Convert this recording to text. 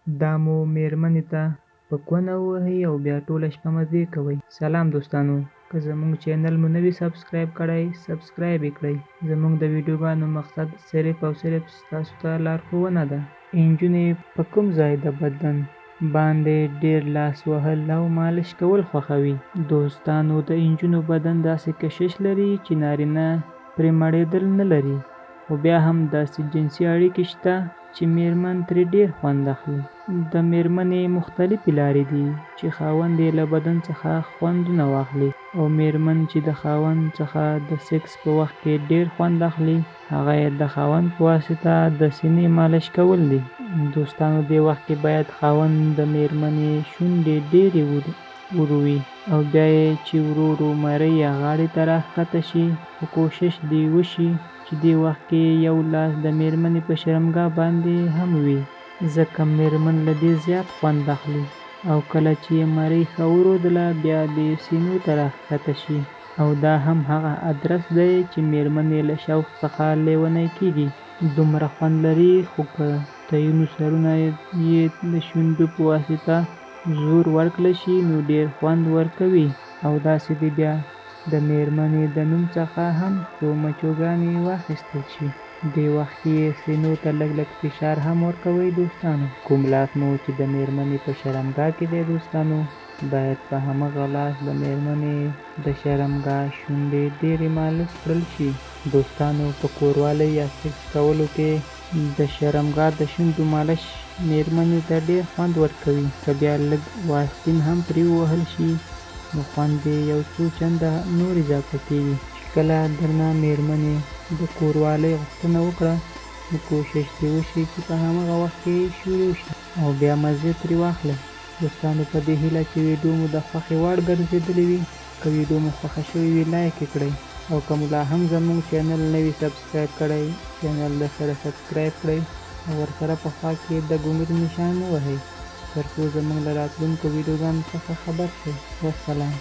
دا مو میرمنې ته په کونه ووهئ او بیا ټوله شپه مزې کوئ. سلام دوستانو که زمونږ چینل مو نه وي سبسکرایب کړی سبسکرایب یې کړئ زمونږ د ویډیوګانو مقصد صرف او صرف ستاسو ته لارښوونه ده. انجونې په کوم ځای د بدن باندې ډیر لاس وهل او مالش کول خوښوي؟ دوستانو د انجونو بدن داسې کشش لري چې نارینه پرې مړیدل نه لري خو بیا هم داسې جنسي اړیکې شته چې میرمن ترې ډیر خوند اخلي. د میرمنې مختلفې لارې دي چې خاوند یې له بدن څخه خوندونه واخلي او میرمن چې د خاوند څخه د سکس په وخت کې ډیر خوند اخلي هغه یې د خاوند په واسطه د سینې مالش کول دي. دوستانو دې وخت کې باید خاوند د میرمنې شونډې ډیرې وروي او بیا یې چې ورو ورو مرۍ یا غاړې ته راښکته شي خو کوشش دې وشي چې دې وخت کې یو لاس د میرمنې په شرمګاه باندې هم وي ځکه میرمن له دې زیات خوند اخلي او کله چې یې مرۍ ښه ورودله بیا دې سینو ته راښکته شي او دا هم هغه ادرس دی چې میرمن یې له شوق څخه لیونی کیږي. دومره خوند لري خو که تیونو سرونه یې د شونډو په واسطه زور ورکړل شي نو ډیر خوند ورکوي او داسې دې بیا د میرمنې د نوم څخه هم څو مچوګانې واخیستل شي. دې وخت کې یې سینو ته لږ لږ فشار هم ورکوئ دوستانو. کوم لاس مو چې د میرمنې په شرمګاه کې دی دوستانو باید په همغه لاس د میرمنې د شرمګاه شونډې ډیرې مالش کړل شي. دوستانو په کوروالۍ یا سکس کولو کې د شرمګاه د شونډو مالش میرمنې ته ډیر خوند ورکوي که بیا لږ واسلین هم پرې ووهل شي نو خوند یې یو څو چنده نور اضافه کیږي. چې کله درنه میرمنې د کوروالۍ غوښتنه وکړه نو کوشش دې وشي چې په همغه وخت کې شروع شي او بیا مزې ترې واخلئ. دوستانو په دې هیله چې ویډیو مو د خوښې وړ ګرځیدلې وي. که ویډیو مو خوښه شوې وي لایک یې کړئ او که مو لا هم زموږ چینل نه وي سبسکرایب کړی چینل درسره سبسکرایب کړئ او ورسره په خوا کې د ګونګري نشان ووهئ ترڅو زموږ له راتلونکو ویډیوګانو څخه خبر شئ. والسلام.